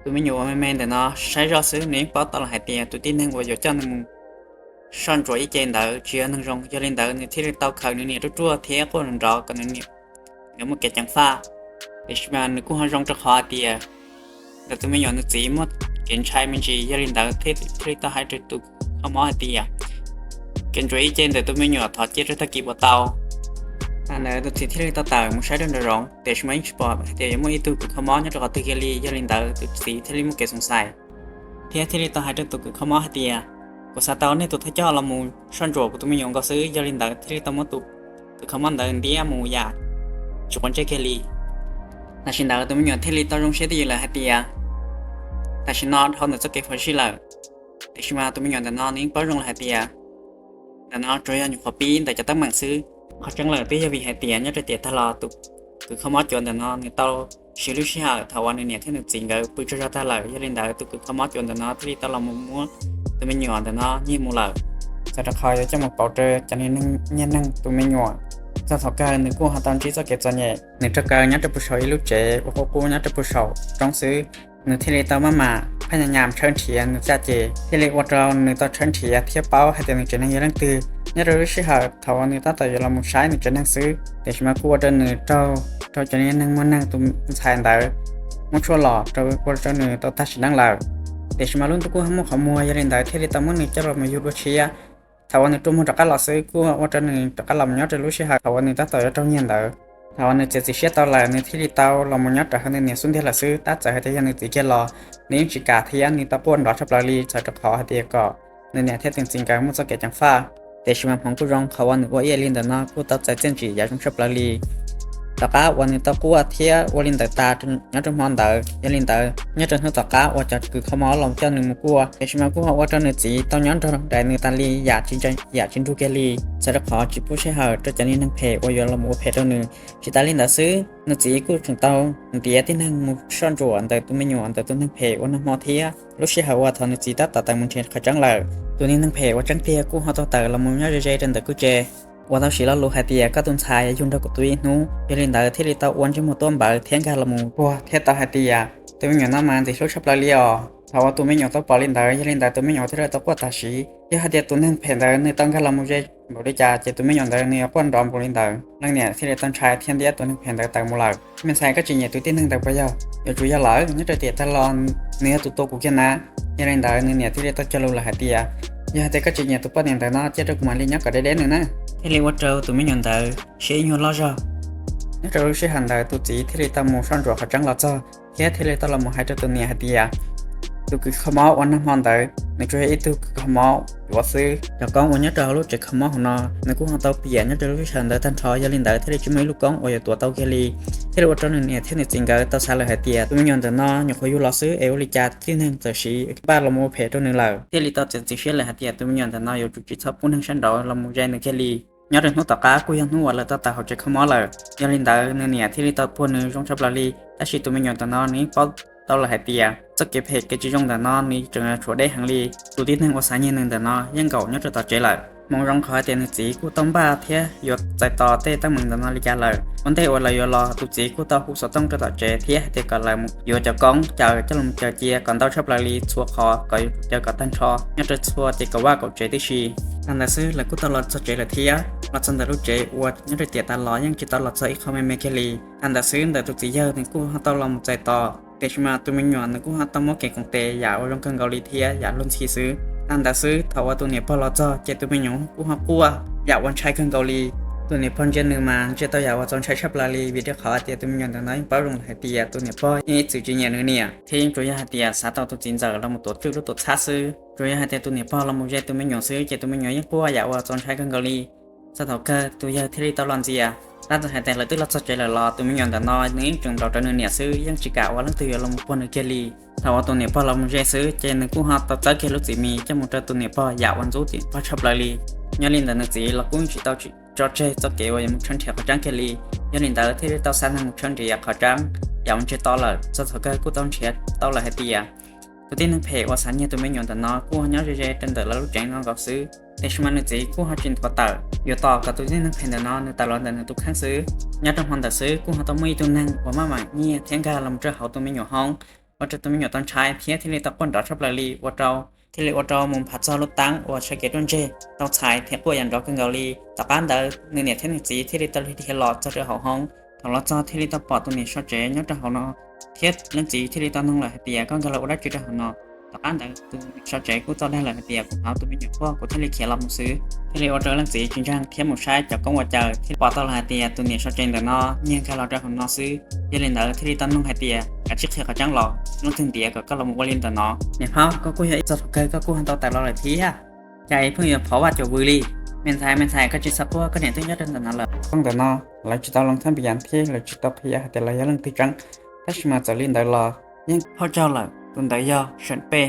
Tus me nyuam uas me me ntawm no saib zoj xwb nws yeej paub tau los hais tias tus tib neeg uas yuav coj nws mus soj ntsuam ib ce ntawd tsis yog neeg zoo, yog li ntawd nws thiaj li tau khaws nws niam ruaj ruaj thiab quaj nrov nrov kom nws niam nkawd muaj kev ceev faj. Tiam sis mas nws kuj ho zoo rau qhov hais tias ntawm tus me nyuam nws txiv muaj kev ntshai me ntsis, yog li ntawd thiaj li tau hais rau tus kws kho mob hais tias kev ntsuam ib ce ntawm tus me nyuam thov cia rau tag kis puas tau. Thaum ntawd tus txiv thiaj li tau tawm mus saib rau nraum zoov, tiam sis mas yeej tsis pom hais tias yuav muaj ib tug kws kho mob nyob rau qhov twg kiag li. Yog li ntawd tus txiv thiaj li muaj kev xoom xais thiab thiaj li tau hais rau tus kws kho mob hais tias, kuv xav tau nej tus thawj coj los mus soj ntsuam kuv tus me nyuam nkaus xwb. Yog li ntawd thiaj li tau muab tus kws kho mob ntawd ntiab mus yam tsis quav ntsej kiag li. Tam sim ntawd tus me nyuam thiaj li tau zoo siab twj ywm lawm hais tias tam sim no dhau ntawm txoj kev phom sij lawm. Tiam sis mas tus me nyuam ntawm no nws yeej paub zoo lawm hais tias ntawm no tsuas yog nyuam qhuav pib ntawm cov teeb meem xwb. Qhov tseeb lawm twb yog vim hais tias nyob rau tiam tag los tus kws kho mob cuav ntawm no nws tau siv lub sij hawm thaum uas nws niam thiab nws txiv nkawd pw tsaug zog tag lawm. Yog li ntawd tus kws kho mob cuav ntawm no thiaj li tau los mus muab tus me nyuam ntawm no nyiag mus lawm, txawm rau qhov yuav coj mus pauv rau cov niag neeg tus me nyuam. Txog thaum kawg nws kuj ho tau ntsib txoj kev txom nyem, nws raug kaw nyob rau puag saum ib lub tsev uas qub qub nyob rau puag saum roob xwb. Nws thiaj li tau maj mam phaj nyas nyas tshawb nrhiav nws caj ces thiaj li ua rau nws tau tshawb nrhiav thiab paub hais tias nws tsev neeg yog leej twg. Nyob rau lub sij hawm thaum uas nws tab tom yuav los mus saib nws tsev neeg xwb, tiam sis mas kuj ua rau nws raug rau cov niag neeg muag neeg tus ntxhais ntawd muab tshuaj los rau ua rau nws tau tag sim neej lawm. Tiam sis mas lub ntuj kuj muaj qhov muag, yog li ntawd thiaj li tau muab nws coj los mus yug dua tshiab. Thaum uas nws rua muag rov qab los xwb kuj ua rau nws rov qab los nyob rau lub sij hawm thaum uas nws tab tom yuav raug nyiag ntawd. Thaum uas nws txiav txim siab tau lawm nws thiaj li tau los mus nyob rau hauv nws niam xub ntiag lawm xwb, tab txawm hais tias yog nws txiv kiag los nws yeej tsis kam thiab nws tau quaj nrov tshaj plaws li txhawm rau qhov hais tias kom nws niam thiab tus txiv nkawd muaj txoj kev ceev faj. Tiam sis mas hmoov kuj zoo qhov uas nws ua ib yam li ntawm no kuj tau txais txiaj ntsim yav zoo tshaj plaws li. Tom qab uas nws tau quaj thiab ua li ntawd tas nyob rau hmo ntawd, yog li ntawd nyob rau hnub tom qab uas cov kws kho mob los coj nws mus kuaj, tiam sis mas kuj ho ua rau nws txiv tau nyob nrog nraim nws tas li yam tsis nrug kiag li, txhawm rau qhov tsis pub sij hawm rau cov niag neeg phem uas yuav los ua phem rau nws. Tsis tas li ntawd xwb, nws txiv kuj tseem tau ntiav tib neeg mus soj ntsuam ntawm tus me nyuam ntawm tus neeg phem uas nag hmo thiab. Lub sij hawm uas thaum nws txiv tab tom tawm mus nrhiav qhov tseeb lawm, tus niag neeg phem uas tseeb tiag kuj ho tau tawm los mus nyob ze ze rau ntawm kuv tsev uas tau siv lo lus hais tias koj tus ntxhais yug nrog kuv tus ib hnub. Yog li ntawd thiaj li tau ua ntsej muag tuab npawv thiab nkag los mus puag thiab tau hais tias tus me nyuam no mas ntxim hlub tshaj plaws li os. Thaum uas tus me nyuam tau pom li ntawd, yog li ntawd tus me nyuam thiaj li tau quaj tam sim. Yog hais tias tus neeg phem ntawd nws tau nkag los mus ze npaum li cas ces tus me nyuam ntawd nws yuav quaj nrov npaum li ntawd. Leej niam thiaj li tau ntshai thiab ntiab tus neeg phem ntawd tawm mus lawm. Me ntxhais, koj tsis nyiam tus tib neeg ntawd puas yog? Yuav tsum yog lawm, nyob rau tiam tag los nws yog tus tua kuv kiag na. Yog li ntawd nws niam thiaj li tau cog lus lawm hais tias, yog hais tias koj tsis nyiam tus poj niam ntawd no cia rau kuv mam li nyob kom deb deb nws na. Thiaj li ua rau tus me nyuam ntawd siab ib nyuag loj zog. Nyob rau lub sij hawm ntawd tus txiv thiaj li tau mus soj ntsuam qhov tseeb los txog thiab thiaj li tau los mus hais rau tus niam hais tias tus kws kho mob uas nag hmo ntawd nws tsuas yog ib tug kws kho mob yuav xwb. Cov koob uas nyob rau hauv lub tsev kho mob hauv no nws kuj ho tau piam nyob rau lub sij hawm ntawd tag nrho, yog li ntawd thiaj li tsis muaj ib lub koob uas yuav tuav tau kiag li. Thiaj li ua rau nws niam thiab nws txiv nkawd tau xav lawm hais tias tus me nyuam ntawm no nyuam qhuav yug los xwb es ua li cas tib neeg txawm siv npaj los mus ua phem rau nws lawm. Thiaj li tau txiav txim siab lawm hais tias tus me nyuam ntawm no yuav tsum tsis txhob pub neeg sab nraud los mus ze nws kiag li. Nyob rau hnub tom qab kuj yog hnub uas lawv tau tawm hauv tsev kho mob lawm, yog li ntawd nws niam thiaj li tau puag nws zoo tshaj plaws li. Tab sis tus me nyuam ntawm no nws yeej paub tau lawm hais tias txoj kev phem kev tsis zoo ntawm no nws tseem tshuav deb heev li. Tus tib neeg uas xav nyiag nws ntawm no yeej nkaum nyob rau tom tsev lawm. Hmoov zoo qhov hais tias nws txiv kuj tau npaj thiab yuav txais tos tej teeb meem ntawm no li cas lawm. Ua ntej uas lawv yuav los tus txiv kuj tau hu xov tooj rau tom tsev thiab hais tias kom lawv yuav cov koob caws coj los caws cia kom ntau tshaj plaws li txhua qhov kom yuav tsum caws kom tag nrho nyob rau txhua ces kaum vaj kaum tsev tib si. Thaum ntawd xwb lawv kuj tau los txog tsev lawm thiab. Los txog ntawm lub tsev uas nyob rau tiam tas los yeej tsis tau los txog ib qho me me kiag li. Thaum ntawd xwb ntawm tus txiv yawg nws kuj ho tau los mus txais tos, tiam sis mas tus me nyuam nws kuj ho tau muab kev koom tes yam uas zoo kawg nkaus li thiab yam luag ntxhi xwb. Thaum ntawd xwb thaum uas tus niam pog los txog ces tus me nyuam kuj ho quaj yam uas ntshai kawg nkaus li. Tus niam pog ntsia nws mas ntsia tau yam uas txaus ntshai tshaj plaws li, vim rau qhov hais tias tus me nyuam ntawm no yeej paub zoo lawm hais tias tus niam pog yeej ib txwm tsis nyiam nws niam thiab yeej tsuas yog hais tias xav tau tus txiv ntxawm los mus tuav tswj lub tuam txhab xwb. Tsuas yog hais tias tus niam pog los mus ze tus me nyuam xwb ces tus me nyuam yeej quaj yam uas txaus ntshai kawg nkaus li. Txog thaum kawg tus yawg thiaj li tau los ntxias. Tab txawm hais tias lawv twb los txog tsev lawm los tus me nyuam ntawm no nws yeej tseem nraum rau nws niam xwb, yeej tsis kam uas leej twg yuav los mus puag nws kiag li. Thaum uas tus niam pog los mus ze xwb ces nws kuj ho tau txawb kiag lub txiv mis coj mus rau tus niam pog yam uas ntxub tus niam pog tshaj plaws li. Nyob li ntawd nws txiv los kuj tsis tau tso tseg txoj kev uas yuav mus tshawb nrhiav qhov tseeb kiag li. Yog li ntawd thiaj li tau xa neeg mus tshawb nrhiav qhov tseeb yam uas ntseg to lawm. Txog thaum kawg kuj tau nrhiav tau lawm hais tias tus tib neeg phem uas xav nyiag tus me nyuam ntawm no kuj nyob ze ze rau ntawm lawv lub tsev no nkaus xwb. Tiam sis mas nws txiv kuj ho tsis nthuav tawm, yuav tos kom tus tib neeg phem ntawm no nws tawm los ntawm nws tus kheej xwb. Nyob rau hmo ntawd xwb kuj ho tau muaj ib tug neeg uas maj mam nyiag thiab nkag los rau hauv tus me nyuam hoob, ua rau tus me nyuam tau ntshai thiab thiaj li tau quaj nrov tshaj plaws li, ua rau thiaj li ua rau mus nphav txog lub teeb uas tshaj kev ruaj ntseg tau txhais thiab quaj yam nrov kawg nkaus li. Tom qab ntawd nws niam thiab nws txiv thiaj li tau lig dhia los txog rau hauv hoob. Thaum los txog thiaj li tau pom tus niam sov tsev nyob rau hauv no, thiab leej txiv thiaj li tau noog lawm hais tias, koj nkag los ua dab tsi rau hauv no? Tom qab ntawd tus niam sov tsev kuj tau dag lawm hais tias, kuv hnov tus me nyuam quaj kuv thiaj li khiav los mus xwb. Thiaj li ua rau leej txiv tsis ntseeg thiab mus saib cov koob ua caws thiaj pom tau lawm hais tias tus niam sov tsev ntawm no nyiag nkag los rau hauv no xwb. Yog li ntawd thiaj li tau noog hais tias, kav tsij qhia qhov tseeb los, leej twg ntiav kom koj los ua li ntawm no? Niam hlob, koj kuj yog ib txog thaum kawg koj kuj ho tau tawm los lawm thiab, cas ib pheej yuav phov vaj cuam vwm li. Me ntxhais, me ntxhais, koj tsis txhob quaj, koj niam twb nyob rau ntawm no lawm. Koj ntawm no, lawv tsis tau loo thab npias thiab lawv tsis tau qhia hais tias lawv yog leej twg tseeb, tab sis mas txawm li ntawd los yeej phauj tsaug lawm, tus ntawd yog Seem Pej.